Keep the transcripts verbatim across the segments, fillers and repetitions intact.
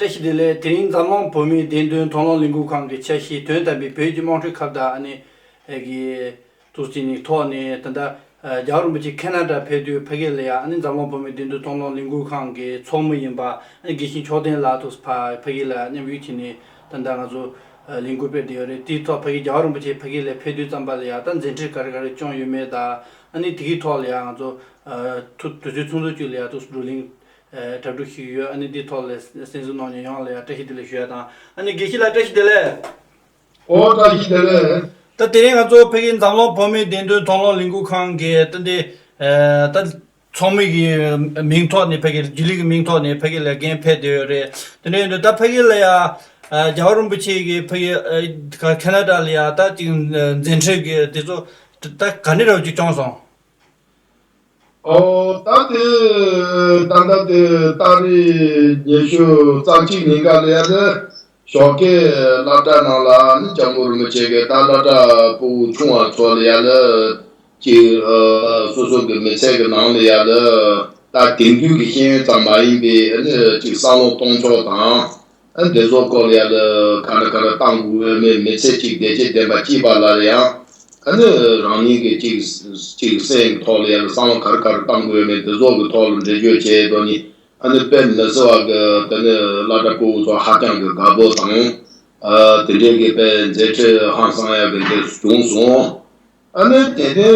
བཀྲ་ཤིས་བདེ་ལེགས། དེ་རིང་འཛམ་གླིང་བོད་མིའི་བདེན་དོན་དོ་སྣང་ལས་འགུལ་ཁང་གི་འཆར་གཞི་དོན་དམ་པའི་བོད་ཀྱི་དམངས་ཁྲོད་ཁ་བརྡ་ཨ་ནི་ཨེ་གི་ཐུགས་རྗེ་ནི་ཐོག་ནས་ད་ལྟ་ཨ་རྒྱལ་བ་རིན་པོ་ཆེ་ཁེ་ན་ཌ་ཕེབས་དུས་ཕ་གི་ལ་ཡ་ཨ་ནི་འཛམ་གླིང་བོད་མིའི་བདེན་དོན་དོ་སྣང་ལས་འགུལ་ཁང་གི་ཚོགས་མི་ཡིན་པ་ཨ་ནི་དགེ་བཤེས་མཆོག་ལྡན་ལགས་ཐུགས་ཕ་ཕ་གི་ལ་མཉམ་ཞུགས་བྱས་ནས་ད་ལྟ་ང་ཚོ་ཨ་ལས་འགུལ་སྤེལ་བསྡད་ཡོད་རེད། དེའི་ཐོག་ཕ་གི་རྒྱལ་བ་རིན་པོ་ཆེ་ཕ་གི་ལ་ཕེབས་དུས་ཙམ་པ་ལ་ཡ་ད་མཛད་འཕྲིན་ག་རེ་ག་རེ་བསྐྱངས་ཡོད་མེད་དང་ཨ་ནི་དེ་གི་ཐོག་ལ་ཡ་ང་ཚོ་ཨ་ཐུགས་དུས་ཚོད་ཚོད་འཛིན་བྱས་ལ་ཡ་ཐུགས་བགྲོ་གླེང་ཨ་གྲ་སྒྲིག་ཞུས་ཡོད། ཨ་ནི་འདིའི་ཐོག་ལ་གསན་གཟིགས་གནང་མཁན་ཡོངས་ལ་ཡང་བཀྲ་ཤིས་བདེ་ལེགས་ཞུ་ཡ་དང་། ཨ་ནི་དགེ་བཤེས་ལགས་བཀྲ་ཤིས་བདེ་ལེགས། ཨོ་བཀྲ་ཤིས་བདེ་ལེགས། ད་དེ་རིང་ང་ཚོ་ཕ་གིའི་འཛམ་གླིང་བོད་མིའི་བདེན་དོན་དོ་སྣང་ལས་འགུལ་ཁང་གི་ད་འདི་ཨ་ད་ཚོགས་མི་གི་མིང་ཐོག་ནས་ཕ་གི་རྒྱུན་ལས་ཀྱི་མིང་ཐོག་ནས་ཕ་གི་ལ་འགན་ཕེབས་བསྡད་ཡོད་རེད། དེ་འདྲ་ཡིན་དུས་ད་ཕ་གི་ལ་ཡ་ཨ་རྒྱལ་བ་རིན་པོ་ཆེ་གིས་ཕ་གི་ཨ་ཁེ་ན་ཌ་ལ་ཡ་ད་ཅིག་མཛད་འཕྲིན་གྱི་དེ་ཚོ་ད་ག་འདྲ་རབ་ཅིག་བྱུང་སོང་། ཨོ་ད་དེ་ད་ལྟ་དེ་ཏ་རིག་ཉི་ཤུ་རྩ་གཅིག་ཉིན་ཀ་ལ་ཡ་ལ་ཞོགས་ཀའི་སློབ་གྲྭ་ནང་ལ་ནི་སྐྱབས་མགོན་རིན་པོ་ཆེ་གི་ད་སློབ་གྲྭ་ཕྲུ་གུ་ཆུང་བ་ཚོ་ལ་ཡ་ལ་ཅིག་ཨ་སོ་སོ་གི་མི་ཚེ་གི་ནང་ལ་ཡ་ལ་ད་དེང་དུས་ཀྱི་ཤེས་ཡོན་ཙམ་མ་ཡིན་པའི་ཨ་ནི་ཅིག་བསམ་བློ་གཏོང་ཕྱོགས་དང་། ཨ་འདི་ཚོ་སྐོར་ལ་ཡ་ལ་ག་འདྲ་ག་འདྲ་བཏང་དགོས་མེད་མི་ཚེ་གཅིག་བདེ་སྐྱིད་ལྡན་པ་སྐྱིད་པ་ལ་ཡང་ཨ་ནི་རང་ཉིད་ཀྱི་གཅིག་གཅིག་སེམས་ཐོག་ལ་ཡ་ལ་བསམ་བློ་ག་རེ་ག་རེ་བཏང་དགོས་མེད་འདི་ཚོ་གི་ཐོག་ལ་འགྲེལ་བརྗོད་བྱས་དོ་ནི་ཨ་ནི་དཔེ་མི་སྲིད་པ་གི་དེ་ནི་སློབ་གྲྭ་ཕྲུ་གུ་ཚོ་ཧ་ཅང་གི་དགའ་པོ་དང་ཨ་དེ་འདྲའི་གི་དཔེ་མཛད་འཕྲིན་ཧང་སང་ཡ་གི་དེ་བྱུང་སོང་། ཨ་ནི་དེ་ནས་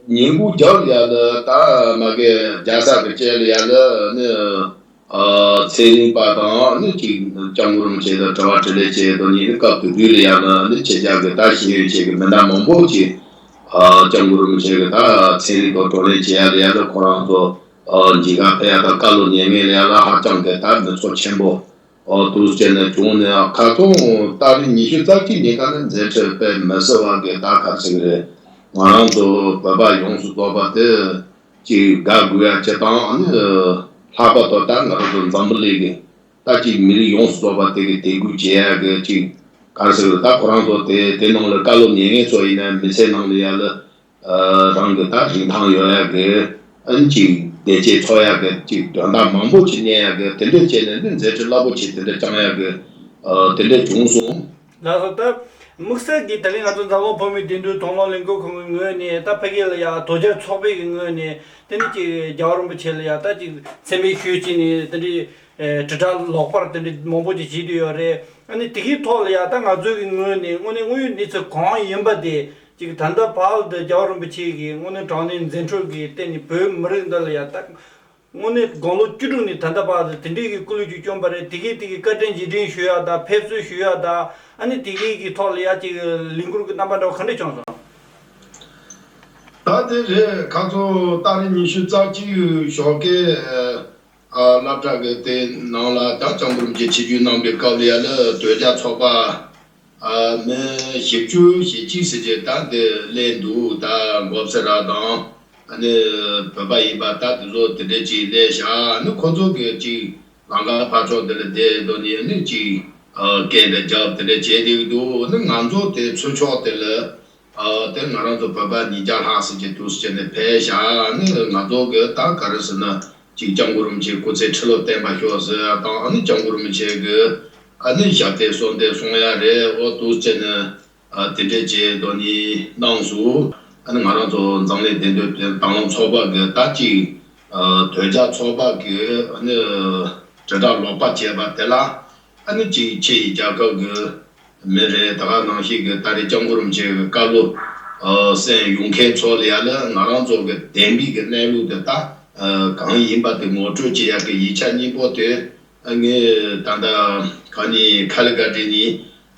ཉིན་གུང་རྒྱབ་ཡ་ལ་ད་མ་གི་རྒྱལ་ས་གི་བཅས་ལ་ཡ་ལ་ནི་ཨ་ཚེ་རིང་པ་དང་ནི་ཅིག་སྐྱབས་མགོན་རིན་པོ་ཆེ་དང་དྲི་བ་དྲིས་ལན་བྱས་དང་ནི་སྐབས་དེ་དུས་ལ་ཡ་ལ་ནི་ཁྱེད་ཅག་གི་ད་ཤེས་ཡོན་ཅན་གི་མི་སྣ་མང་པོ་ཅིག་ཨ་སྐྱབས་མགོན་རིན་པོ་ཆེ་གི་ད་ཚེ་རིང་དང་བགྲོ་གླེང་བྱེད་ཡ་ལ་ཡ་ལ་ཁོ་རང་ཚོ་ཨ་མཇལ་ཁ་ཕེབས་ཡ་དང་བཀའ་སློབ་ཉན་མཁན་ལ་ཡ་ལ་ཧ་ཅང་གི་ད་མི་ཚོགས་ཆེན་པོ། ཨོ་དུས་ཆེན་ནས་བྱུང་ནས་ཁ་ཐུང་ཏ་རིག་ཉི་ཤུ་རྩ་གཅིག་ཉིན་ཀ་ནས་མཛད་འཕྲིན་དཔེ་མི་སྲིད་པ་གི་ད་ག་ཟེར་གི་རེད། ང་རང་ཚོ་བོད་པ་ཡོངས་སུ་རྫོགས་པ་དེ་ཅིག་དགའ་དགོས་ཡ་ཅིག་དང་ཨ་ནི་ལྷག་པར་དུ་ད་ང་རང་ཚོ་འཛམ་བུ་གླིང་གི་ད་ཅིག་མི་རིགས་ཡོངས་སུ་རྫོགས་པ་དེ་གི་དད་གུས་བྱེད་ཡ་གི་ཅིག་ག་རེ་ཟེར་གི་རེད། ད་ཁོ་རང་ཚོ་དེ་དེ་ནང་ལ་བཀའ་སློབ་ཉན་མཁན་ཚོ་ཡིན་ན་མི་ཚེ་ནང་ལ་ཡ་ལ། རང་གི་ད་རིན་ཐང་ཡོད་ཡ་གི་ཨ་ནི་ཅིག་བདེ་སྐྱིད་འཚོ་ཡ་གི་ཅིག་དོན་དག་མང་པོ་ཅིག་གནས་ཡ་གི་དེ་འདྲས་བྱས་ནས་ནི་མཛད་འཕྲིན་རླབས་པོ་ཆེ་དེ་འདྲས་བསྐྱངས་ཡ་གི་དེ་འདྲས་བྱུང་སོང་། ལགས་སོ། ད་དམིགས་བསལ་གྱིས་ད་ལན་ང་ཚོ་འཛམ་གླིང་བོད་མིའི་བདེན་དོན་དོ་སྣང་ལས་འགུལ་ཁང་གི་ངོས་ནས་ད་ཕ་གི་ལ་ཡ་དོལ་རྒྱལ་ཚོགས་པའི་གི་ངོས་ནས་དེ་ནི་ཅིག་རྒྱལ་བ་རིན་པོ་ཆེ་ལ་ཡ་ད་ཅིག་མཚན་སྨད་ཞུས་བྱས་ནས་དེ་འདྲས། ཨེ་དྲིལ་བསྒྲགས་ལོག་པར་དེ་འདྲ་མང་པོ་ཅིག་བྱེད་བསྡད་ཡོད་རེད། ཨ་ནི་དེ་གའི་ཐོག་ལ་ཡ་ད་ང་ཚོའི་གི་ངོས་ནས་དངོས་གནས་དངོས་ཡོད་གནས་ཚུལ་གང་ཡིན་པ་དེ་ཅིག་ད་ལྟ་བར་དུ་རྒྱལ་བ་རིན་པོ་ཆེ་གི་དངོས་གནས་དྲང་གནས་མཛད་འཕྲིན་གི་སྟེང་ནས་བོད་མི་རིགས་འདི་ལ་ཡ་ད་དངོས་གནས་དགུང་ལོ་བཅུ་དྲུག་ནས་ད་ལྟ་བར་དུ་དེ་འདྲའི་གི་སྐུ་ལུས་ཅིག་བསྐྱོན་པ་རེད། དེ་གའི་དེ་གི་བཀའ་དྲིན་རྗེས་དྲན་ཞུ་ཡ་དང་ཕེབས་བསུ་ཞུ་ཡ་དང་ཨ་ནི་དེ་གའི་གི་ཐོག་ལ་ཡ་ཅིག་ལས་འགུལ་གི་རྣམ་པ་འདྲ་བ་ག་འདྲ་བྱུང་སོང་། ད་དེ་རེད། ཁ་ཚོ་ཏ་རིག་ཉི་ཤུ་རྩ་གཅིག་ཞོགས་ཀའི། ཨ་སློབ་གྲྭ་གི་དེ་ནང་ལ་ད་སྐྱབས་མགོན་རིན་པོ་ཆེ་ཆིབས་བསྒྱུར་གནང་པའི་སྐབས་ལ་ཡ་ལ་དོལ་རྒྱལ་ཚོགས་པ་ཨ་མི་བཞི་བཅུ་ཞེ་གཅིག་ཟེར་གྱི་ད་དེ་སླེབས་འདུག་ད་མགོ་སེར་ར་དང་ཨ་ནི་བོད་པ་ཡིན་པ་ད་དེ་ཚོ་དེ་འདྲས་ཅིག་སླེབས་ཤག་ཨ་ནི་ཁོ་ཚོ་གི་ཅིག་ལམ་ཁ་ཕར་ཕྱོགས་དེ་ལ་བསྡད་འདུག་ནས་ཨ་ནི་ཅིག་ཨ་སྐད་དེ་རྒྱབ་དེ་འདྲས་བྱས་བསྡད་ཀྱི་འདུག་ཨ་ནི་ང་ཚོ་དེ་ཚུར་ཕྱོགས་དེ་ལ། ཨ་དེ་ང་རང་ཚོ་བོད་པ་ཉིས་བརྒྱ་ལྷག་ཙམ་གྱི་འདུག་སེ་བྱས་ནས་ཕེབས་ཤག་ཨ་ནི་ང་ཚོ་གི་ད་ག་རེ་ཟེར་ན་ཅིག་སྐྱབས་མགོན་རིན་པོ་ཆེ་སྐུ་ཚེ་ཁྲི་ལོ་བརྟན་པ་ཤོག་ཟེར་ཡ་དང་ཨ་ནི་སྐྱབས་མགོན་རིན་པོ་ཆེ་གི་ཨ་ནི་ཞབས་བརྟན་གསོལ་འདེབས་གསུང་ཡ་རེད། འོ་འདུག་སེ་བྱས་ནས་ཨ་དེ་འདྲས་བྱས་དོ་ནི་གནང་སོང་། ཨ་ནི་ང་རང་ཚོ་འཛམ་གླིང་བདེན་དོན་དང་བླངས་ཚོགས་པ་གི་ད་ཅིག་ཨ་དོལ་རྒྱལ་ཚོགས་པ་གི་ཨ་ནི་དྲིལ་བསྒྲགས་ལོག་པ་བྱས་པ་དེ་ལ་ཨ་ནི་ཅིག་ཕྱི་ཡི་རྒྱལ་ཁབ་གི་མི་རེད། ད་ག་ནང་བཞིན་གྱི་ད་རེས་སྐྱབས་མགོན་རིན་པོ་ཆེ་གི་བཀའ་སློབ་ཨ་གསན་ཡོང་མཁན་ཚོ་ལ་ཡ་ལ་ང་རང་ཚོ་གི་བདེན་པའི་གི་གནས་ལུགས་དེ་ད་ཨ་གང་ཡིན་པ་དེ་ངོ་སྤྲོད་བྱེད་ཡག་གི་ཡིག་ཆ་སྙིང་པོ་དེ་ཨ་ངས་ད་ལྟ་ག་ནི་ཁ་ལི་ག་ཏི་ནི་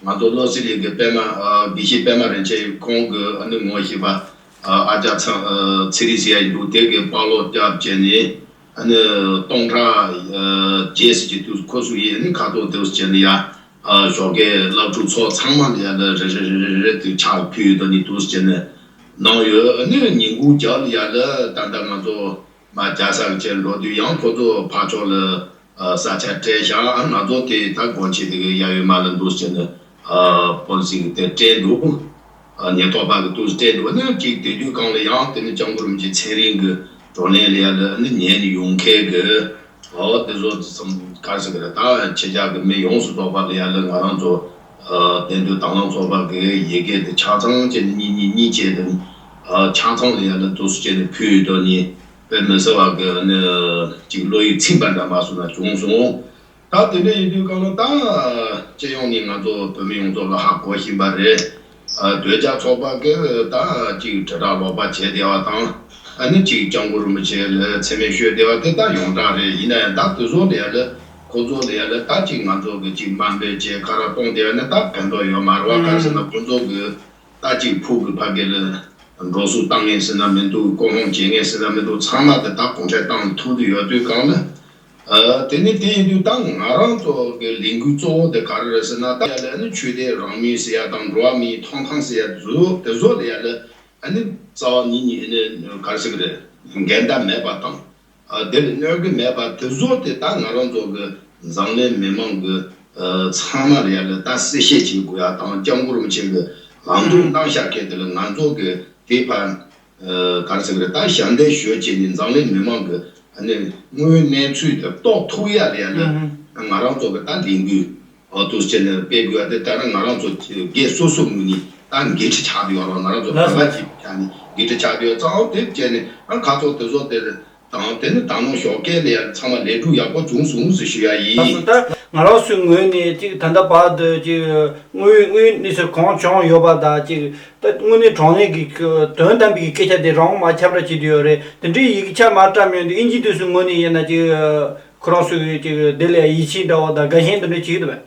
ང་ཚོ་བློ་གསལ་གླིང་གི་པད་མ་ཨ་དགེ་བཤེས་པད་མ་རིན་ཆེན་ཁོང་གི་ཨ་ནི་ངོ་ཤེས་པ་ཨ་ཨ་ཅག་ཚང་ཨ་ཚེ་རིང་ཟེར་ཡ་ཡིན་འདུག་དེ་གི་པགས་ཀློག་རྒྱབ་བྱས་ནས། ཨ་ནི་སྟོང་ཕྲག་ཨ་བརྒྱད་ཟེར་གྱི་དུས་ཁོ་ཚོ་ཡིས་ཨ་ནི་ཁ་ཐོག་དེ་བྱས་ནས་ཡ་ཨ་ཞོགས་ཀའི་སློབ་ཕྲུག་ཚོ་ཚང་མ་ལ་ཡ་ལ་རེ་རེ་རེ་རེ་རེ་དུ་ཕྱག་ཕུལ་ཡོད་དོ་ནི་དུ་བྱས་ནས་གནང་ཡོད། ཨ་ནི་ཉིན་གུང་རྒྱབ་ལ་ཡ་ལ་ད་ལྟ་ང་ཚོ་མ་རྒྱ་ས་གི་ཆེད་འགྲོ་དུས་ཡང་ཁོ་ཚོ་ཕར་ཕྱོགས་ལ་ཨ་ས་ཆ་སྤྲད་བཞག་ཨ་ང་ཚོ་དེ་ད་དགོན་ཆེན་དེ་གི་ཡ་ཡོད་མ་ལ་འདུག་བྱས་ནས་ཨ་པོ་ལི་སི་གི་དེ་སྤྲད་འདུག་ཉེན་རྟོག་པ་གི་དུས་སུ་སྤྲད་འདུག་ནི་གཅིག་དེ་དུས་གང་ལ་ཡང་དེ་ནི་སྐྱབས་མགོན་རིན་པོ་ཆེ་ཚེ་རིང་གི་བགྲོ་གླེང་ལ་ཡ་ལ་ནི་ཉན་ནས་ཡོང་མཁན་གི་ ཨོ་དེ་ཚོ་ཙམ་ག་རེ་ཟེར་གི་རེད། ད་ཁྱེད་ཅག་གི་མི་ཡོངས་སུ་རྫོགས་པ་ལ་ཡ་ལ་ང་རང་ཚོ་ཨ་བདེན་དོན་དྭང་བླངས་ཚོགས་པ་གི་ཡི་གེ་དེ་ཆ་ཚང་བྱས་ནས་གཉིས་གཉིས་གཉིས་བྱས་ཏེ་ཨ་ཆ་ཚང་ལ་ཡ་ལ་འདུག་སེ་བྱས་ནས་ཕུལ་ཡོད་དོ་ནི་དཔེ་མི་སྲིད་པ་གི་ནི་ཅིག་བློ་ཡིད་ཚིམ་པ་འདྲ་མ་སོང་ན་བྱུང་སོང་། ད་དེ་འདྲ་ཡིན་དུས་གང་ལ་ད་སྤྱི་ཡོངས་ནས་ང་ཚོ་བོད་མི་ཡོངས་རྫོགས་ལ་ཧ་གོ་བཞིན་པ་རེད། ཨ་ཟློས་གར་ཚོགས་པ་གི་ད་ཅིག་དྲིལ་བསྒྲགས་ལོག་པ་བྱས་བསྡད་པ་དང་། ཨ་ནི་ཅིག་སྐྱབས་མགོན་རིན་པོ་ཆེ་ལ་མཚན་སྨད་ཤོར་བསྡད་པ་དེ་ད་ཡོངས་གྲགས་རེད། ཡིན་ན་ཡང་ད་དེ་ཚོ་ལ་ཡ་ལ་ཁོ་ཚོ་ལ་ཡ་ལ་ད་ཅིག་ང་ཚོ་གི་ཅིག་དམའ་འབེབས་བྱས་ཁ་ར་གཏོང་བསྡད་པ་ནི་ད་ཕན་ཐོགས་ཡོད་མ་རེད་བ། ག་རེ་ཟེར་ན་ཁོ་ཚོ་གི་ད་ཅིག་ཕུགས་ཀྱི་ཕ་གི་ལ་འགྲོ་སོང་བཏང་མཁན་ཟེར་ན་མི་འདུག་ཀུན་སློང་བྱེད་མཁན་ཟེར་ན་མི་འདུག་ཚང་མ་དེ་ད་གུང་ཁྲན་ཏང་ལ་ཐུག་བསྡད་ཡོད་དུས་གང་ལ། ཨ་དེ་ནི་དེ་ཡིན་དུས་ད་ང་རང་ཚོ་གི་ལས་འགུལ་གཙོ་བོ་དེ་ག་རེ་རེད་ཟེར་ན། ད་ཡ་ལ་ནི་ཆོས་དད་རང་མོས་ཟེར་ཡ་དང་འགྲོ་བ་མིའི་ཐོབ་ཐང་ཟེར་ཡ་དེ་ཚོ་དེ་ཚོ་ལ་ཡ་ལ་ཨ་ནི་རྩ་བ་ཉིད་ནས་ཨ་ནི་ག་རེ་ཟེར་གི་རེད། འགལ་ཟླ་མེད་པ་དང་། ཨ་དེ་ལ་གནོད་གི་མེད་པ་དེ་ཚོ་དེ་ད་ང་རང་ཚོ་གི་འཛམ་གླིང་མི་མང་གི་ཨ་ཚང་མ་ལ་ཡ་ལ་ད་གསལ་བཤད་བྱེད་དགོས་ཡ་དང་། སྐྱབས་མགོན་རིན་པོ་ཆེ་གི་ལམ་སྟོན་གནང་བཞག་མཁན་དེ་ལ་ང་ཚོ་གི་དེ་ཕར་ཨ་ག་རེ་ཟེར་གི་རེད། ད་ཞབས་འདེགས་ཞུ་བྱས་ནས་འཛམ་གླིང་མི་མང་གི་ཨ་ནི་དངོས་ཡོད་གནས་ཚུལ་དེ་རྟོགས་ཐུབ་ཡ་ལ་ཡ་ལ་ང་རང་ཚོ་གི་ད་ལས་འགུལ་ཨོ་འདུག་སེ་བྱས་ནས་སྤེལ་དགོས་ཡ་དེ་ད་ནི་ང་རང་ཚོ་སྒེར་སོ་སོ་ངོས་ནས་ད་འགན་འཁྲི་ཆགས་བསྡད་ཡོད་རེད། ང་རང་ཚོ་ལགས་སོ། གང་ག་ཅིག་ཆགས་ནས་འགན་འཁྲི་ཆགས་བསྡད་ཡོད་ཙང་། ཨོ་དེ་བྱས་ནས་ཨ་ཁ་ཚོ་དེ་ཚོ་དེ་དང་དེ་ནི་ད་ནང་ཞོགས་ཀས་ལ་ཡ་ཚང་མ་ལས་སྒྲུབ་ཡག་པོ་བྱུང་སོང་ཟེར་ཞུ་ཡ་ལགས་སོ། ཡིན། ད་ང་རང་ཚོའི་ངོས་ནས་ཅིག་ད་ལྟ་བར་དུ་ཅིག་དངོས་ཡོད་དངོས་ཡོད་གནས་ཚུལ་གང་བྱུང་ཡོད་པ་དང་ཅིག་ད་དངོས་གནས་དྲང་གནས་ཀྱི་དོན་དམ་པའི་སྐད་ཆ་དེ་རང་དབང་མ་ཁྱབ་བསྒྲགས་བྱེད་དུ་ཡོད་རེད། དེ་འདྲའི་ཡིག་ཆ་མ་བཀྲམ་ཡོང་དུས་དབྱིན་ཇིའི་དུས་སུ་ངོས་ནས་ཡིན་ན་ཅིག་ཁོ་རང་ཚོའི་ཅིག་དེ་ལ་ཡིད་ཆེས་འདྲ་བོ་དང་དགའ་ཞེན་དེ་འདྲ་བྱེད་ཀྱི་འདུག་པས།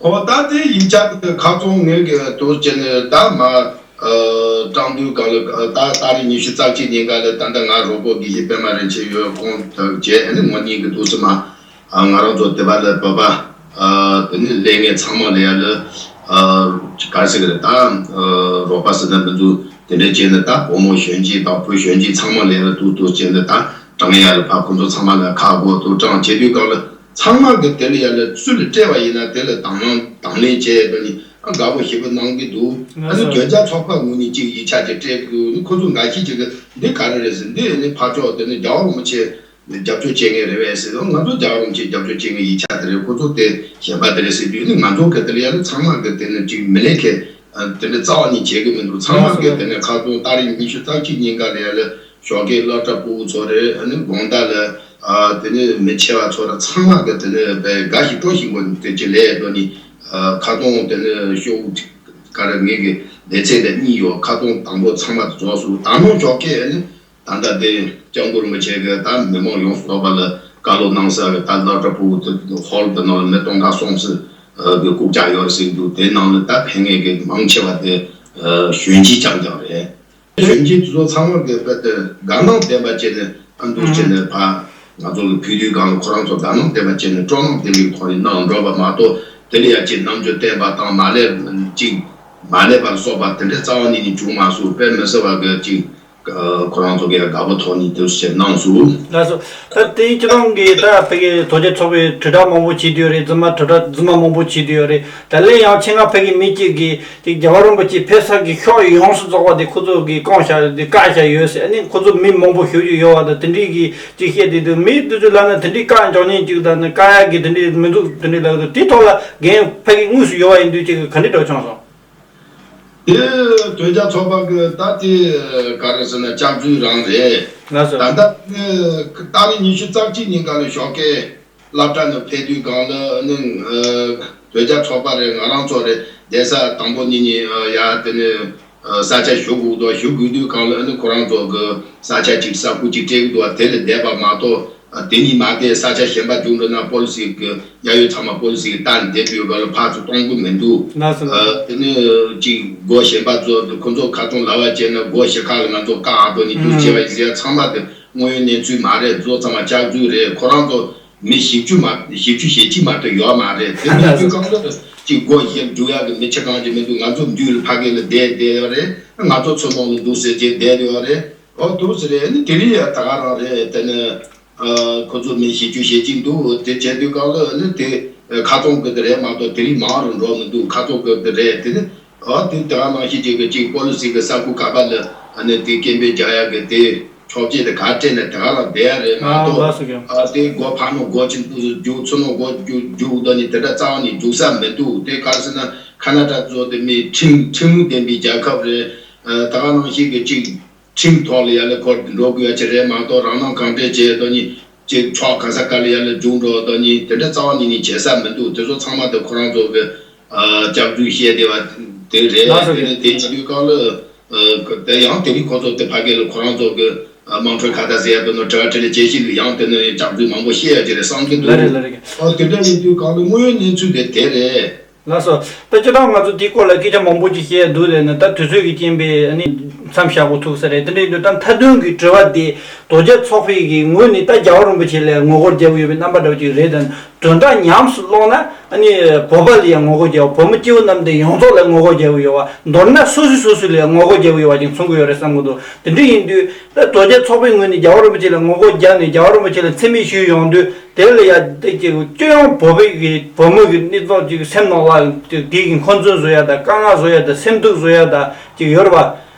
ཨོ་ད་དེ་ཡིག་ཆ་དེ་ཁ་ཚོན་ངོས་ཀྱི་དུ་བྱས་ནས་ད་མ་ཨ་བཀྲམ་དུས་གང་ལ་ད་ཏ་རིག་ཉི་ཤུ་རྩ་གཅིག་ཉིན་ག་ལ་ད་ལྟ་ང་རོགས་པོ་དགེ་བཤེས་པད་མ་རིན་ཆེན་ཡོད། ཁོང་དུ་བྱས་ཨ་ནི་ངོ་གཉིས་ཀྱི་དུས་སུ་མ་ཨ་ང་རང་ཚོ་དེ་བ་ལ་བོད་པ་ཨ་དེ་ནི་ལས་ངན་ཚང་མ་ལ་ཡ་ལ་ཨ་ག་རེ་ཟེར་གི་རེད། ད་ཨ་རོགས་པ་ཟེར་ན་མི་འདུག་དེ་འདྲ་བྱས་ནས་ད་བུ་མོ་གཞོན་སྐྱེས་དང་བུ་གཞོན་སྐྱེས་ཚང་མ་ལ་ཡ་ལ་དུ་དུ་བྱས་ནས་ད་དྲང་ཡ་ལ་ཕ་ཁོ་ཚོ་ཚང་མ་ལ་ཁ་སྒོ་དུ་དྲང་བྱེད་དུས་གང་ལ། ཚང་མ་གི་དེ་ལ་ཡ་ལ་སུ་ལ་སྤྲད་པ་ཡིན་ན་དེ་ལ་དང་བླངས་དང་ལེན་བྱས་པ་ནི་ཨ་དགའ་པོ་ཞེ་པོ་གནང་གི་འདུག་ཨ་ནི་ལགས་སོ། ཟློས་གར་ཚོགས་པ་ངོས་ནས་ཅིག་ཡིག་ཆ་ཅིག་སྤྲད་དགོས་ནི། ཁོ་ཚོ་འགའ་ཤས་ཅིག་གི་འདི་ག་རེ་རེད་ཟེར། འདི་ནི་ཕར་ཕྱོགས་དེ་ནི་རྒྱལ་བ་རིན་པོ་ཆེ་རྒྱབ་སྐྱོར་བྱེད་མཁན་རེད་པས་ཟེར། ང་ཚོ་རྒྱལ་བ་རིན་པོ་ཆེ་རྒྱབ་སྐྱོར་བྱེད་མཁན་ཡིག་ཆ་དེ་རེད། ཁོ་ཚོ་དེ་གཞན་པ་དེ་རེད་ཟེར་དུས་ནི་ང་ཚོ་གི་དེ་ལ་ཡ་ལ་ཚང་མ་གི་དེ་ནི་ཅིག་མི་ལས་ཁེ་དེ་ནི་རྩ་བ་ནས་བྱེད་གི་མི་འདུག་ཚང་མ་གི་དེ་ནི་ཁ་སང་ཏ་རིག་ཉི་ཤུ་རྩ་གཅིག་ཉིན་ག་ལ་ཡ་ལ་ཞོགས་ཀས་སློབ་གྲྭ་ཕྲུ་གུ་ཚོ་རེད། ཨ་ནི་དགོང་དག་ལ་ཨ་དེ་ནི་མི་ཆེ་བ་ཚོ་ར་ཚང་མ་གི་དེ་ནི་དཔེ་དགའ་ཞིང་སྤྲོ་ཞིང་གོ་དེ་ཅི་ལས་འགྲོ་ནི། ཨ་ཁ་སང་དེ་ནི་ཤོག་ག་རེ་ངེད་ཀྱི་ལེ་ཚན་དེ་གཉིས་ཡོད། ཁ་སང་དང་པོ་ཚང་མ་རྫོགས་སོང་། ད་ནང་ཞོགས་ཀས་ཨ་ནི་ད་ལྟ་དེ་སྐྱབས་མགོན་རིན་པོ་ཆེ་གི་ད་མི་མང་ཡོངས་སུ་རྫོགས་པ་ལ་བཀའ་སློབ་གནང་ས་གི་ད་སློབ་གྲྭ་ཕྲུ་གུ་དེ་ཧོལ་དེ་ནང་ལ་མི་སྟོང་ཕྲག་གསུམ་ཙམ་གི་བཀུག་ཅག་ཡོད་རེད་ཟེར་གི་འདུག་དེ་ནང་ལ་ད་ཕེབས་མཁན་གི་མང་ཆེ་བ་དེ་ཨ་གཞོན་སྐྱེས་རྐྱང་རྐྱང་རེད། གཞོན་སྐྱེས་དེ་ཚོ་ཚང་མ་གི་དཔེ་དེ་དགའ་སྣང་ལྡན་པ་བྱས་ནས་ཨ་འདུག་བྱས་ནས་ཕ་ང་ཚོ་གི་ཕུལ་དུས་སྒང་ལ་ཁོ་རང་ཚོ་དགའ་སྣང་ལྡན་པ་བྱས་ནས་སྤྲོ་སྣང་ལྡན་པའི་ཐོག་ནས་གནང་འགྲོ་བ་མ་གཏོགས། དེ་ལ་ཡ་ཅིག་རྣམ་འགྱུར་བསྟན་པ་དང་མ་ལས་ཅིག་མ་ལས་པ་ལ་སོགས་པ་དེ་འདྲའི་རྩ་བ་ཉིད་ནས་བྱུང་མ་སོང་། དཔེ་མི་སྲིད་པ་གི་ཅིག་ཁོ་རང་ཚོ་གི་ཡ་དགའ་པོ་ཐོག་ནས་དེ་བྱས་གནང་སོང་། ལགས་སོ། ད་དེའི་སྤྱི་བཏང་གི་ད་ཕ་གི་དོལ་རྒྱལ་ཚོགས་པའི་དྲིལ་བསྒྲགས་མང་པོ་བྱེད་དུ་ཡོད་རེད། རྫུན་མ་དྲིལ་བསྒྲགས་རྫུན་མ་མང་པོ་བྱེད་དུ་ཡོད་རེད། ད་ལན་ཡང་ཆེད་མངགས་ཕ་གི་མི་གཅིག་གིས་ཅིག་རྒྱལ་བ་རིན་པོ་ཆེ་ཕེབས་ས་གི་ཕྱོགས་ཡོངས་སུ་རྫོགས་པ་དེ་ཁོ་ཚོ་གིས་བཀང་བཞག་དེ་བཀག་བཞག་ཡོད་ཟེར། ཨ་ནི་ཁོ་ཚོ་མི་མང་པོ་ཞེ་པོ་ཅིག་ཡོད་པ་དང་དེ་འདྲས་ཀྱི་ཅིག་བཤད་དེ་འདུག་མི་དེ་ཚོས་ལབ་ན་དེ་འདྲས་བཀག་འཇོག་མཁན་ཅིག་དང་ནི་བཀག་ཡག་གི་དེ་འདྲས་མི་འདུག་དེ་འདྲས་ལབ་འདུག་དེ་ཐོག་ལ་འགན་ཕ་གི་དངོས་སུ་ཡོད་པ་ཡིན་དུས་ཅིག་ག་འདྲས་འདྲ་བྱུང་སོང་། དེ་དོལ་རྒྱལ་ཚོགས་པ་གི་ད་དེ་ག་རེ་ཟེར་ན་སྐྱག་རྫུན་རང་རེད། ལགས་སོ། ད་ལྟ་ནི་ཏ་རིག་ཉི་ཤུ་རྩ་གཅིག་ཉིན་ག་ལ་ཞོགས་ཀས་སློབ་གྲྭ་ནང་ཕེབས་དུས་སྒང་ལ་ནི་ཨ་དོལ་རྒྱལ་ཚོགས་པ་རེད། ང་རང་ཚོ་རེད། བསྡད་ས་དང་པོ་ཉིད་ནས་ཨ་ཡ་དེ་ནི་ཨ་ས་ཆ་ཞུ་དགོས་འདུག་ཞུ་དགོས་དུས་སྒང་ལ་ནི་ཁོ་རང་ཚོ་གི་ས་ཆ་གཅིག་ས་ཁུལ་གཅིག་སྤྲད་ཀྱི་འདུག་དེ་ལ་བསྡད་པ་མ་གཏོགས་ཨ་དེ་ནི་མ་བསྡད། ས་ཆ་གཞན་པ་རྒྱུགས་འགྲོ་ན་པོ་ལི་སི་གི་གཡར་ཡོད་ཚང་མ་པོ་ལི་སི་གི་རྟ་ནས་བསྡད་དུས་སྒང་ལ་ཕར་ཚུར་གཏོང་གི་མི་འདུག་ལགས་སོ། ཨ་དེ་ནི་གཅིག་སྒོ་གཞན་པ་ཚོ་ཁོ་ཚོ་ཁ་ཚོན་ལབ་པ་བྱས་ན་སྒོ་ཕྱེད་ཀ་ལ་ང་ཚོ་བཀག་འགྲོ་ནི་འདུག་ཨུམ། བྱས་པ་ཡིན་ཟེར་ཡ་ཚང་མ་དེ། དངོས་ཡོད་གནས་ཚུལ་མ་རེད། བཟོ་ཚང་མ་སྐྱག་རྫུན་རེད། ཁོ་རང་ཚོ་མི་བཞི་བཅུ་མ་བཞི་བཅུ་ཞེ་གཅིག་མ་གཏོགས་ཡོད་མ་རེད། དེ་ནས་དུས་གང་ལ་གཅིག་སྒོ་བཞིར་འཇུག་ཡག་གི་མི་ཆ་གང་ཅིག་མི་འདུག་ང་ཚོ་མདུན་ལ་ཕ་གི་ལ་བསྡད་བསྡད་ཡོད་རེད། ང་ཚོ་ཚོ་མང་ལ་འདུག་ཟེར་བྱས་བསྡད་ཡོད་རེད། ཨོ་འདུག་ཟེར་རེད། ནི་དེ་རིང་ཡ་ད་ག་རང་རེད། དེ་ནི་ཨ་ཁོ་ཚོ་མི་བཞི་བཅུ་ཞེ་གཅིག་འདུག་དེ་བྱས་དུས་གང་ལ་ནི་དེ་ཁ་ཚོན་གི་དེ་རེད་མ་གཏོགས་དེ་རིང་མང་རུ་འགྲོ་མི་འདུག་ཁ་ཚོན་གི་དེ་རེད། དེ་ནི་ཨོ་དེ་ད་ག་ནང་བཞིན་ཅིག་གི་གཅིག་པོ་ལི་སི་གི་ས་ཁུལ་ག་པ་ལ་ཨ་ནི་དེ་སྐད་འབོད་རྒྱག་ཡག་གི་དེ། ཆོག་མཆན་དེ་ག་སྤྲད་ནས་དེ་ག་ལ་བསྡད་ཡ་རེད་མ་གཏོགས། ཨ་ལགས་སོ་རྒན། ཨ་དེ་སྒོ་ཕར་ནང་སྒོ་ཅིག་ཏུ་རྒྱུག་ཚུར་ནང་སྒོ་རྒྱུག་རྒྱུག་ད་ནི་དེ་འདྲ་རྩ་བ་ནས་རྒྱུག་ས་མི་འདུག་དེ་ག་རེ་ཟེར་ན་ཁ་ན་ཌ་ཚོ་དེ་མི་ཁྲིམས་ཁྲིམས་ལུགས་ལྡན་པའི་རྒྱལ་ཁབ་རེད། ཨ་ད་ག་ནང་བཞིན་གི་ཅིག་ཁྲིམས་ཐོག་ལ་ཡར་ལ་འཁོར་འགྲོ་དགོས་ཡ་ཅིག་རེད་མ་གཏོགས། རང་སྣང་གང་དྲན་བྱས་ད་ནི་ཅིག་ཕྱོགས་ག་ས་ག་ལ་ཡར་ལ་རྒྱུག་འགྲོ་ད་ནི་དེ་འདྲ་རྩ་བ་ནས་ནི་བྱེད་ས་མི་འདུག་དེ་ཚོ་ཚང་མ་དེ་ཁོ་རང་ཚོ་གི་ཨ་སྐྱབས་འགྲོས་བཤད་བསྡད་པ་དེ་རེད། ལགས་སོ། དེ་ནི་དེ་བྱེད་དུས་སྐབས་ལ་ཨ་དེ་ཡང་དེ་རིང་ཁོ་ཚོ་དེ་ཕ་གི་ལ་ཁོ་རང་ཚོ་གི་ཨ་དམངས་ཁྲོད་ཁ་བརྡ་ཟེར་ཡ་དེ་ནི་དྲི་བ་དྲིས་ལན་བྱེད་བཞིན་དུ་ཡང་དེ་ནི་སྐྱབས་འགྲོས་མང་པོ་བཤད་ཡ་ཅིག་རེད་བསམ་གྱི་འདུག་ལགས་རེད། ལགས་རེད། ཨ་དེ་འདྲ་ཡིན་དུས་སྐབས་ལ་དངོས་ཡོད་གནས་ཚུལ་དེ་དེ་རེད། ལགས་སོ། ད་སྤྱིར་བཏང་ང་ཚོ་དེའི་སྐོར་ལ་སྐད་ཆ་མང་པོ་ཅིག་བཤད་འདུག་རེད་ན། ད་དུས་ཚོད་ཀྱི་རྐྱེན་པས་ཨ་ནི་མཚམས་བཞག་དགོས་ཐུག་ས་རེད། དེ་འདྲ་ཡིན་དུས་ད་མཐའ་དོན་གྱི་དྲི་བ་དེ་རྡོ་རྗེ་ཚོགས་པའི་གི་ངོས་ནས་ད་རྒྱལ་བ་རིན་པོ་ཆེ་ལ་ངོ་རྒོལ་རྒྱག་གི་ཡོད་པའི་རྣམ་པ་འདྲ་བོ་ཅིག་རེད་དམ། དོན་དག་ཉམས་སུ་བླངས་ན་ཨ་ནི་བོད་པ་ལ་ཡང་ངོ་རྒོལ་རྒྱག་པ། བོད་མི་སྐྱེ་བོ་རྣམས་དེ་ཡོངས་རྫོགས་ལ་ངོ་རྒོལ་རྒྱག་གི་ཡོད་པ། མདོར་ན་སོ་སོས་སོ་སོ་ལ་ཡང་ངོ་རྒོལ་རྒྱག་གི་ཡོད་པ་ཅིག་མཚོན་གྱི་ཡོད་རེད་བསམ་གྱི་འདུག་དེ་འདྲ་ཡིན་དུས་ད་རྡོ་རྗེ་ཚོགས་པའི་ངོས་ནས་རྒྱལ་བ་རིན་པོ་ཆེ་ལ་ངོ་རྒོལ་རྒྱག་ནས་རྒྱལ་བ་རིན་པོ་ཆེ་ལ་མཚན་སྨད་ཞུས་ཡོང་དུས། དེ་ལ་ཡ་དེ་ཅིག་སྤྱི་ཡོངས་བོད་པའི་གི་བོད་མི་གི་སྣེ་ཚོགས་ཅིག་སེམས་ནང་ལ་དེ་གི་འཁོན་འཛིན་བཟོ་ཡ་དང་དཀའ་ངལ་བཟོ་ཡ་དང་སེམས་སྡུག་བཟོ་ཡ་དང་ཅིག་ཡོད་རེད་པ།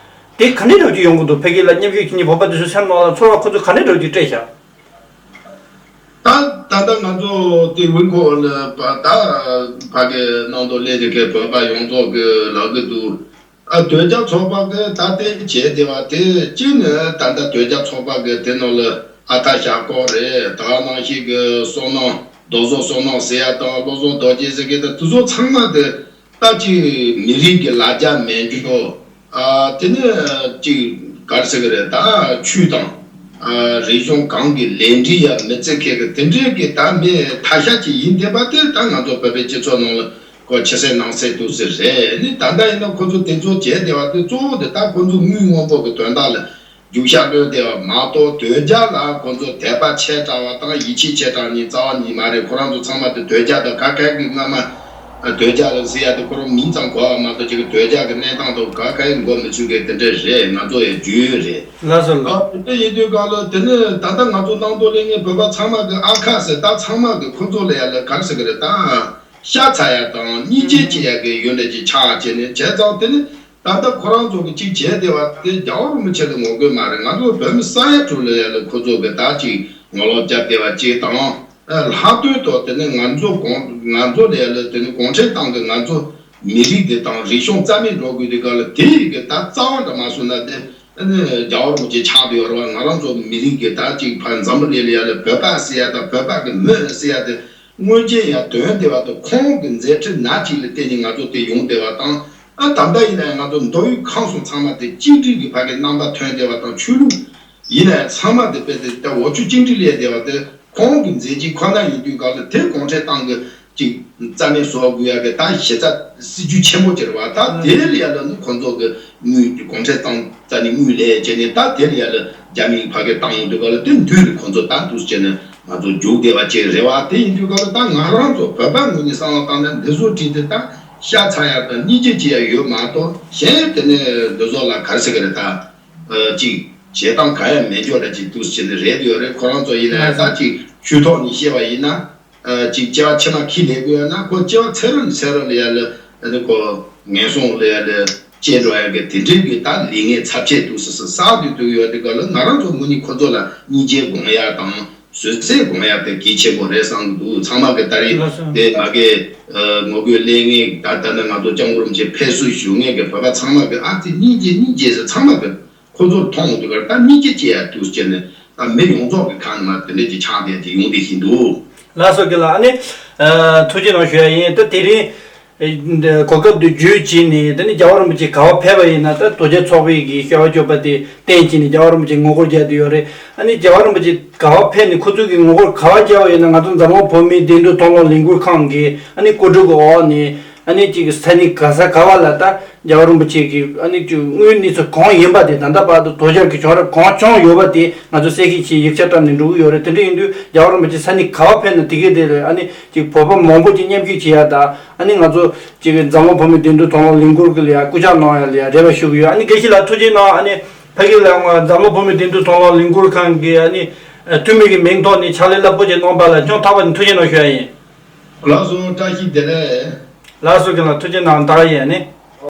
དེ་ག་འདྲ་འདྲ་བོ་ཅིག་ཡོང་གི་འདུག་ཕ་གི་ལ་མཉམ་ཞུགས་བྱེད་མཁན་བོད་པ་དེ་ཚོའི་སེམས་ནང་ལ་ཚོར་བ་ཁོ་ཚོས་ག་འདྲ་འདྲ་བོ་ཅིག་སྤྲད་ཤག་ད་ད་ལྟ་ང་ཚོ་དེ་ཝིན་ཁོ་ལ་ད་ཕ་གི་ནང་དུ་སླེབས་ཏེ་གི་བོད་པ་ཡོངས་རྫོགས་གི་ལབ་གི་འདུག་ཨ་དོལ་རྒྱལ་ཚོགས་པ་གི་ད་ལྟའི་བྱས་བསྡད་པ་དེ་གཅིག་ནི་ད་ལྟ་དོལ་རྒྱལ་ཚོགས་པ་གི་དེ་ནང་ལ་ཨ་ཐ་ཞྭ་སྐོག་རེད། ད་ག་ནང་བཞིན་གི་བསོད་ནམས་རྡོ་བཟང་བསོད་ནམས་ཟེར་ཡ་དང་བློ་བཟང་རྡོ་རྗེ་ཟེར་གི་ད་དེ་ཚོ་ཚང་མ་དེ་ད་ཅིག་མི་རིགས་ཀྱི་ལ་རྒྱ་མེད་འགྱོ། ཨ་དེ་ནི་ཅིག་ག་རེ་ཟེར་གི་རེད། ད་ཆོས་དང་ཨ་རིག་གཞུང་གང་གི་ལས་འབྲས་ཡ་མི་བརྩི་མཁན་གི་དེ་འདྲའི་གི་ད་མི་ཐ་ཤལ་ཅིག་ཡིན་བསྡད་པ་དེ་ད་ང་ཚོ་བོད་པའི་སྤྱི་ཚོགས་ནང་ལ། ཁོ་ཕྱི་གསལ་ནང་གསལ་འདུག་ཟེར་རེད། ནི་ད་ལྟ་ཡིན་ན་ཁོ་ཚོ་དེ་ཚོ་བྱས་བསྡད་པ་དེ་གཙོ་བོ་དེ་ད་ཁོ་ཚོ་དངུལ་སྔོན་པོ་གི་དོན་དག་ལ་རྒྱུག་ཤར་སྤྲོད་བསྡད་པ་མ་གཏོགས། དོལ་རྒྱལ་ལ་ཁོ་ཚོ་དད་པ་ཆེ་དྲགས་པ་དང་ཡིད་ཆེས་ཆེ་དྲགས་ནི་རྩ་བ་ཉིད་མ་རེད། ཁོ་རང་ཚོ་ཚང་མ་དེ་དོལ་རྒྱལ་དང་ག་ག་གི་སྔ་མ་དོལ་རྒྱལ་ལ་ཟེར་ཡ་དེ་ཁོ་རང་མིང་ཙམ་གོ་བ་མ་གཏོགས་ཅིག་གི་དོལ་རྒྱལ་གི་གནས་སྟངས་དང་ག་ག་གི་མགོ་མི་ཚོས་གི་དེ་འདྲ་རེད། ང་ཚོ་ཡི་རྒྱུས་ཡོད་རེད། ལགས་སོ། ཨ་དེ་འདྲ་ཡིན་དུས་གང་ལ་དེ་ནི་ད་ལྟ་ང་ཚོ་ནང་དུ་སླེབས་མཁན་བོད་པ་ཚང་མ་གི་ཨ་ཁ་ཟེར་ད་ཚང་མ་གི་ཁོ་ཚོ་ལ་ཡ་ལ་ག་རེ་ཟེར་གི་རེད་ད། ཤ་ཚ་ཡ་དང་སྙིང་རྗེ་སྐྱེ་ཡ་གི་ཡོན་ཏན་ཅིག་ཆགས་བྱས་ནས་བྱས་ཙང་། དེ་ནི་ད་ལྟ་ཁོ་རང་ཚོ་གི་ཅིག་བྱས་བསྡད་པ་དེ་རྒྱལ་བ་རིན་པོ་ཆེ་ལ་ངོ་རྒོལ་མ་རེད། ང་ཚོ་བོད་མི་ས་ཡ་དྲུག་ལ་ཡ་ལ་ཁོ་ཚོ་གི་ད་ཅིག་ངོ་ལོག་བརྒྱབ་བསྡད་པ་ཅིག་དང་། ལྷག་དོན་དུ་དེ་ནི་ང་ཚོ་གོང་ང་ཚོ་ལ་ཡ་ལ་དེ་ནི་གུང་ཁྲན་ཏང་གི་ང་ཚོ་མི་རིགས་དེ་དང་རིག་གཞུང་རྩ་མེད་འགྲོ་དགོས་དུས་སྐབས་ལ་དེ་ཡི་གི་ད་རྩ་བ་འདྲ་མ་སོང་ན་དེ་ནི་རྒྱལ་བ་རིན་པོ་ཆེ་ཆགས་བསྡད་ཡོད་རེད་བ། ང་རང་ཚོ་མི་རིགས་གི་ད་ཅིག་ཕར་འཛམ་བུ་གླིང་ལ་ཡ་ལ་བོད་པ་ཟེར་ཡ་དང་བོད་པ་གི་མི་ཟེར་ཡ་དེ། སྔོན་ཆད་ཡང་དོན་བདེ་བ་དང་ཁོང་གི་མཛད་འཕྲིན་སྣ་གཅིག་ལ་བརྟེན་ནས་ང་ཚོ་དེ་ཡོང་བདེ་བ་དང་། ཨ་ད་ལྟ་ཡིན་ན་ཡང་ང་ཚོ་མདོ་དབུས་ཁམས་གསུམ་ཚང་མ་དེ་གཅིག་སྒྲིལ་གྱི་ཕ་གི་རྣམ་པ་ཐོན་བདེ་བ་དང་། ཆོས་ལུགས་ཡིན་ན་ཡང་ཚང་མ་དེ་དཔེ་དེ་ད་འོ་ཆུ་གཅིག་སྒྲིལ་ལས་བདེ་བ་དེ་ཁོང་གི་མཛད་རྗེས་ཁོ་ན་ཡིན་དུས་སྐབས་ལ་དེ་གུང་ཁྲན་ཏང་གི་ཅིག་རྩ་མེད་བཟོ་དགོས་ཡ་གི་ད་གཞི་རྩ་སྲིད་ཇུས་ཆེན་པོ་ཅིག་རེད་བ། ད་དེ་ལ་ཡ་ལ་ནི་ཁོང་ཚོ་གི་དངུལ་གུང་ཁྲན་ཏང་རྩ་ནས་དངུལ་ལེན་བྱས་ནས་ད་དེ་ལ་ཡ་ལ་རྒྱ་མིའི་ཕ་གི་བཏང་ཡོང་དུས་སྐབས་ལ་དེ་མདུན་ལ་ཁོང་ཚོ་ད་འདུག་བྱས་ནས་ང་ཚོ་རྒྱུག་བསྡད་པ་ཅིག་རེད་བ། དེ་ཡིན་དུས་སྐབས་ལ་ད་ང་རང་ཚོ་བོད་པ་ངོས་ནས་བསམ་བློ་བཏང་ན་འདི་ཚོ་བྲིས་ཏེ་ད་ཤ་ཚ་ཡ་དང་སྙིང་རྗེ་སྐྱེ་ཡ་ཡོད་མ་གཏོགས། གཞན་དེ་ནས་འདི་ཚོ་ལ་ག་རེ་ཟེར་གི་རེད། ད་ཅིག་བྱེད་སྟངས་ག་ཡ་མེད་འཇོག་འདྲ་ཅིག་འདུག་བྱས་ནས་རེད་ཡོད་རེད། ཁོ་རང་ཚོ་ཡིན་ན་ཡང་ད་ཅིག་ཆོས་ཐོག་ནས་བཤད་པ་ཡིན་ན། ཅིག་སྐྱེ་བ་ཕྱི་མ་ཁས་ལེན་དགོས་ཡོད་ན་ཁོ་སྐྱེ་བ་ཚེ་རབས་ནས་ཚེ་རབས་ལ་ཡ་ལ་ཨ་ནི་ཁོ་ངན་སོང་ལ་ཡ་ལ་སྐྱེ་འགྲོ་ཡ་གི་དེ་འདྲའི་གི་ད་ལས་ངན་ཚབས་ཆེ་འདུག་ཟེར་ཟེར་བསགས་དུས་དུས་ཡོད་དེ་ག་ལ་ང་རང་ཚོ་ངོས་ནས་ཁོ་ཚོ་ལ་སྙིང་རྗེ་སྒོམ་ཡ་དང་བཟོད་བསྲན་སྒོམ་ཡ་དེ་གལ་ཆེན་པོ་རེད་བསམ་གི་འདུག་ཚང་མ་གི་ད་རེས་དེ་མ་གི་ངོ་རྒོལ་གླེང་ངེས་ད་ད་ནི་ང་ཚོ་སྐྱབས་མགོན་རིན་པོ་ཆེ་ཕེབས་བསུ་ཞུ་ངེས་གི་བོད་པ་ཚང་མ་གི་ཨ་ཙི་སྙིང་རྗེ་སྙིང་རྗེ་ཟེར་ཚང་མ་གི་ཁོ་ཚོར་མཐོང་འོང་དུས་ཀར་ད་མི་སྐྱེ་སྐྱེ་ཡ་དུས་སྐྱེ་ནས་ད་མི་ཡོངས་རྫོགས་ཀྱི་ཁ་ནས་མ་དེ་འདྲས་ཀྱི་ཆགས་བསྡད་དེ་ཡོང་བསྡད་བཞིན་འདུག་ལགས་སོ་རྒན་ལགས། ཨ་ནི་ཐུགས་རྗེ་གནང་ཞུ་ཡ་ཡིན། ད་དེ་རིང་གོ་སྐབས་འདི་བརྒྱུད་བྱས་ནས་ད་ནི་རྒྱལ་བ་རིན་པོ་ཆེ་ག་པར་ཕེབས་པ་ཡིན་ན་ད་རྡོ་རྗེ་ཚོགས་པའི་གི་བཤད་པ་སྤྱོད་པ་དེ་བསྟན་བྱས་ནས་རྒྱལ་བ་རིན་པོ་ཆེ་ངོ་རྒོལ་རྒྱག་བསྡད་ཡོད་རེད། ཨ་ནི་རྒྱལ་བ་རིན་པོ་ཆེ་ག་པར་ཕེབས་ནས་ཁོ་ཚོས་གི་ངོ་རྒོལ་ག་པར་རྒྱག་པ་ཡིན་ན་ང་ཚོ་འཛམ་གླིང་བོད་མིའི་བདེན་དོན་མཐོང་སློང་ལས་འགུལ་ཁང་གི་ཨ་ནི་བཀོད་སྒྲིག་གི་འོག་ནས། ཨ་ནི་ཅིག་ས་གནས་ག་ས་ག་བ་ལ་ད་རྒྱལ་བ་རིན་པོ་ཆེ་གི་ཨ་ནི་ཅིག་དངོས་ཡོད་གནས་ཚུལ་གང་ཡིན་པ་དེ་ད་ལྟ་བར་དུ་དོལ་རྒྱལ་གྱི་བྱུང་རབས་གང་བྱུང་ཡོད་པ་དེ་ང་ཚོ་གསལ་བཤད་བྱས་ཡིག་ཆ་བཀྲམ་ནས་འགྲོ་གི་ཡོད་རེད། དེ་འདྲ་ཡིན་དུས་རྒྱལ་བ་རིན་པོ་ཆེ་ས་གནས་ག་བ་ཕེབས་ན་དེ་གའི་དེ་ལ་ཨ་ནི་ཅིག་བོད་པ་མང་པོ་ཅིག་མཉམ་ཞུགས་བྱེད་ཡ་ད་ཨ་ནི་ང་ཚོ་ཅིག་འཛམ་གླིང་བོད་མིའི་བདེན་དོན་མཐོང་སློང་ལས་འགུལ་གྱི་ལ་ཡ་སྐུ་ཕྱག་གནང་ཡ་ལ་ཡ་རེ་བ་ཞུ་གི་ཡོད། ཨ་ནི་དགེ་བཤེས་ལགས་ཐུགས་རྗེ་གནང་། ཨ་ནི་ཕ་གི་ལ་འཛམ་གླིང་བོད་མིའི་བདེན་དོན་མཐོང་སློང་ལས་འགུལ་ཁང་གི་ཨ་ནི་འཐུས་མི་གི་མིང་ཐོག་ནས་ཕྱག་ལས་རླབས་པོ་ཆེ་གནང་པ་ལ་ཅུང་ཐག་པ་ནས་ཐུགས་རྗེ་གནང་ཞུ་ཡ་ཡིན། ལགས་སོ། བཀྲ་ཤིས་བདེ་ལེགས། ལགས་སོ་རྒན་ལགས། ཐུགས་རྗེ་གནང་། ད་ག་ཡིན། ཨ་ནི།